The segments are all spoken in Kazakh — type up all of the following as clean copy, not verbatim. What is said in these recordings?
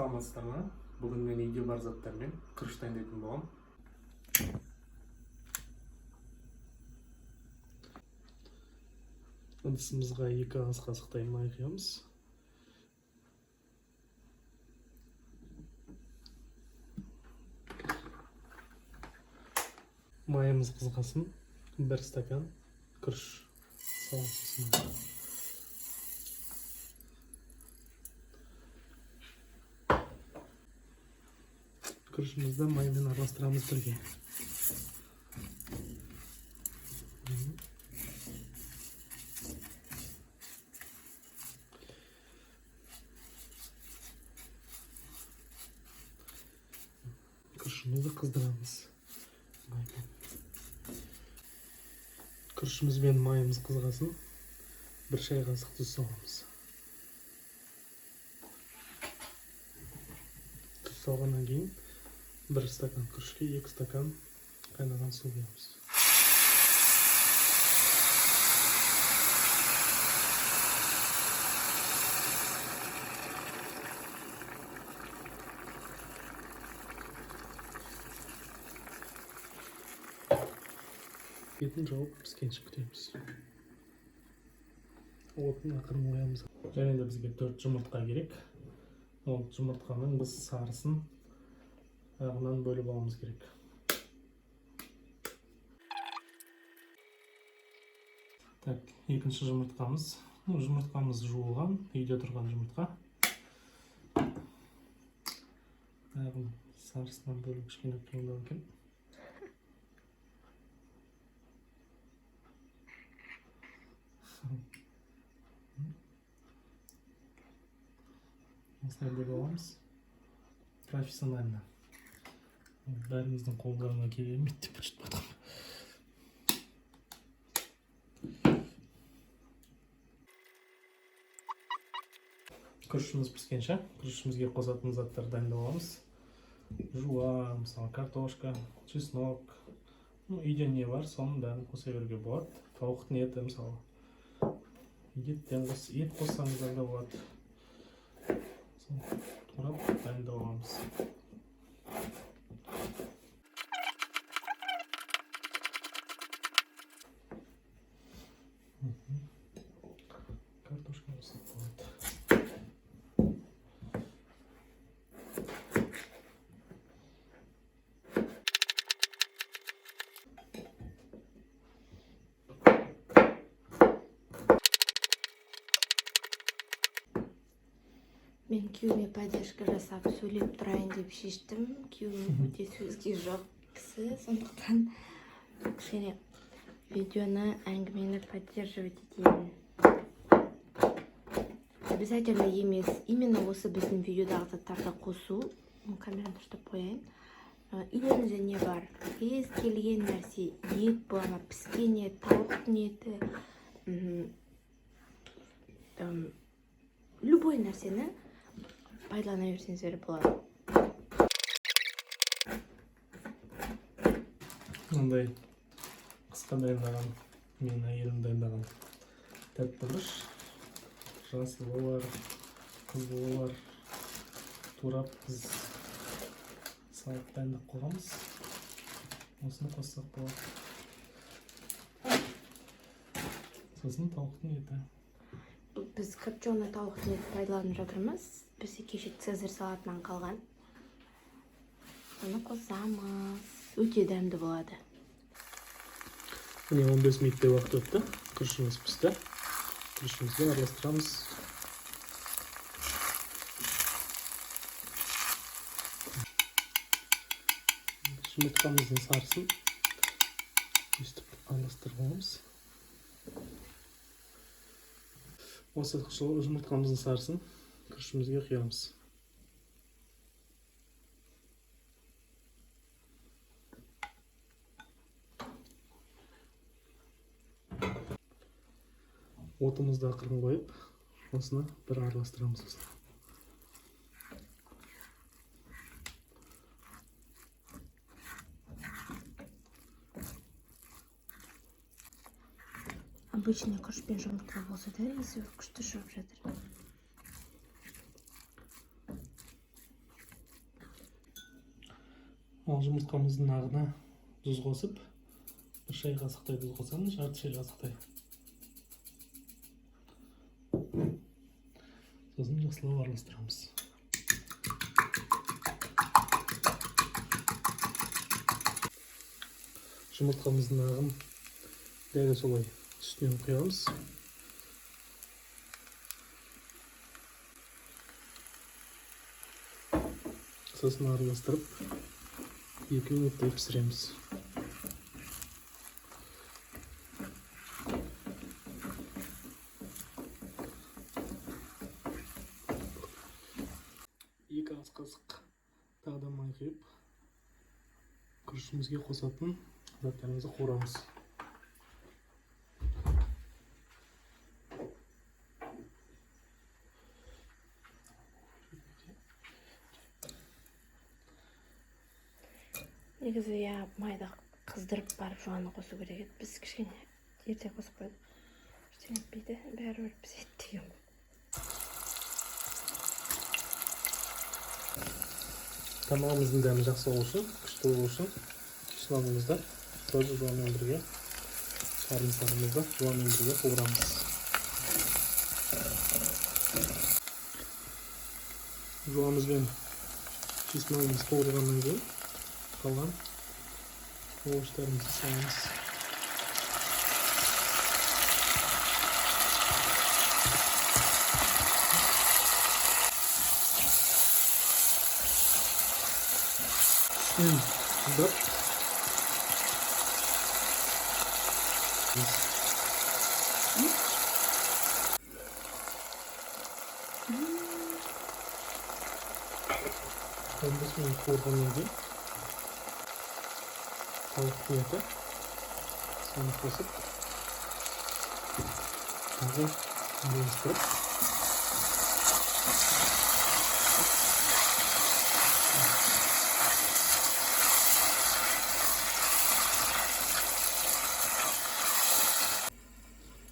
Саламатсыздар ма? Бүгін мен үйде бар заттармен күріш дайындайтын боламын. Ыдысымызға 2 ас қасықтай май құямыз. Майымыз қызғасын, 1 стакан күріш саламыз. Күрішімізді маймен араластырамыз бірге. Күрішімізді қыздырамыз маймен. Күрішіміз бен майымыз қызғасын, 1 шай қасық тұз саламыз. Тұз салғаннан кейін 1 стакан күрішке 2 стакан қайнаған су құямыз. Бетін жауып піскенше күтеміз. Отын ақырын қоямыз. Және де бізге 4 жұмыртқа керек. Ол жұмыртқаның біз сарысын ағынан бөліп алуымыз керек. Так, екінші жұмыртқамыз. Жұмыртқамыз жуылған, үйде тұрған жұмыртқа. Ағын сарысынан бөлу кішкене қиындау екен. Осылай бөліп аламыз. Профессионально. Бәріміздің қолдарына келе бермейді деп жүріп жатырмын. Күрішіміз піскенше, күрішімізге қосатын заттарды дайындап аламыз. Жуа, мысалы, картошка, чеснок. Үйде не бар, соның бәрін қоса беруге болады. Тауықтың еті, мысалы. Еттен ет қоссаңыздар да болады. Соны турап дайындап аламыз. Картошка қосып болады. Мен күйеуіме поддержка жасап сөйлеп тұрайын деп шештім. Күйеуім өте сөзге жоқ кісі, сондықтан кішкене видеоны, әңгімені поддерживать етейін. Обязательно емес, именно осы біздің видеодағы заттарды қосу. Камераны дұрыстап қояйын. Үйлеріңізде не бар? Кез келген нәрсе, ет бола ма, піскен ет, тауықтың еті, любой нәрсені пайдалана берсеңіздер болады. Мынандай қысқа дайындаған, менің әйелім дайындаған тәтті бұрыш. Жасылы бар, қызылы бар. Турап біз салып дайындап қойғанбыз. Осыны қоссақ болады. Сосын тауықтың еті. Біз копченый тауықтың етін пайдаланып жатырмыз. Бізде кеше цезарь салатынан қалған. Соны қосамыз. Өте дәмді болады. Міне 15 минуттай уақыт өтті. Күрішіміз пісті. Күрішімізді араластырамыз. Жұмыртқамыздың сарысын өстіп араластырып аламыз. Осы жұмыртқамыздың сарысын күрішімізге құямыз. Отымызды ақырын қойып, осыны бір араластырамыз осылай. Обычный күріш пен жұмыртқа болса да иісі күшті шығып жатыр. Ал жұмыртқамыздың ағына тұз қосып, бір шай қасықтай тұз қосамыз, жарты шай қасықтай. Сосын жақсылап араластырамыз. Жұмыртқамыздың ағын дәл солай үстінен құямыз. Сосын араластырып, 2 минуттай пісіреміз. 2 ас қасық тағы да май құйып, күрішімізге қосатын заттарымызды қуырамыз. Негізі, иә, майды қыздырып барып жуаны қосу керек еді. Біз кішкене ерте қосып қойдық. Ештеңе етпейді, бәрібір піседі деген ғой. Тамағымыздың дәмі жақсы болу үшін, күшті болу үшін чесногымызды тоже жуанмен бірге, сарымсағымызды жуанмен бірге қуырамыз. Жуамыз бен чесногымыз қуырылғаннан кейін қалған овощтарымызды саламыз. Үстінен тұздап. 15 минут қуырғаннан кейін тауықтың еті, соны қосып, тағы араластырып,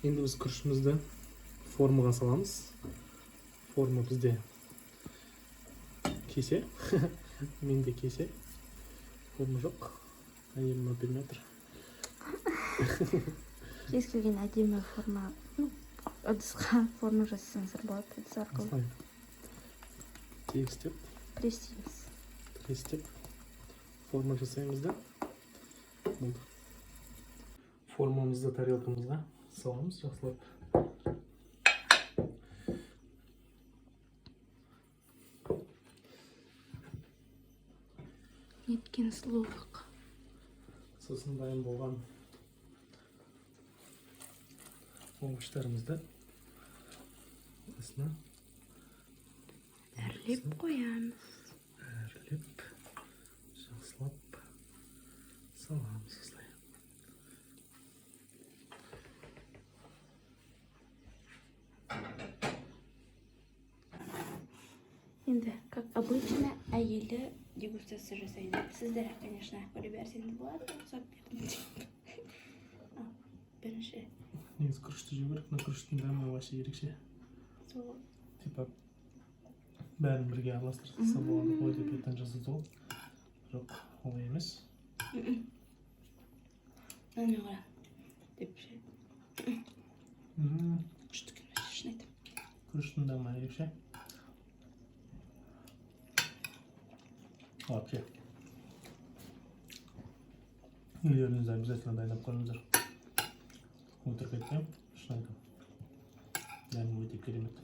енді біз күрішімізді формаға саламыз. Форма бізде кесе, менде кесе, форма жоқ, әйелім әпермей жатыр. Кез келген әдемі форма, ну, ыдысқа форма жасасаңыздар болады, ыдыс арқылы. Осылай тегістеп, Пресстейміз. Пресстеп, форма жасаймыз да, болды. Формамызды тарелкамызға саламыз жақсылап. Неткен сұлулық! Сосын дайын болған овощтарымызды астына Әрлеп қоямыз. Әрлеп, жақсылап саламыз осылай. Енді, как обычно, әйелі дегустация жасайды. Сіздер, конечно, көре берсеңіз болады, рұқсат бердім деп. Ал, бірінші. Негізі күрішті жеу керек. Мына күріштің дәмі вообще ерекше. Сол. Типа бәрін бірге араластырса болады ғой деп ертең жазады ғой, жоқ, олай емес. Мына қара деп ше. Күшті екен вообще, шын айтамын. Күріштің дәмі ерекше вообще. Үйлеріңізде обязательно дайындап көріңіздер. Өтірік айтпаймын, шын айтамын, дәмі өте керемет.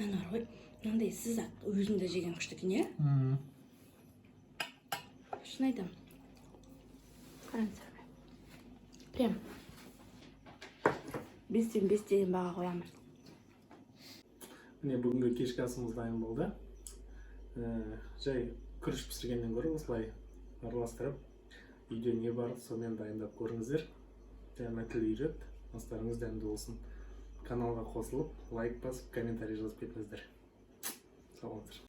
Мынаны бар ғой, мынандай сіз ақ өзің де жеген күшті екен, иә? Шын айтамын, қараңыздар, прям 5-тен 5 деген баға қоямын. Міне, бүгінгі кешкі асымыз дайын болды. Жай күріш пісіргеннен гөрі осылай араластырып, үйде не бар, сонымен дайындап көріңіздер. Дәмі тіл үйрет, астарыңыз дәмді болсын. Каналға қосылып, лайк басып, комментарий жазып кетіңіздер. Сау болыңыздар.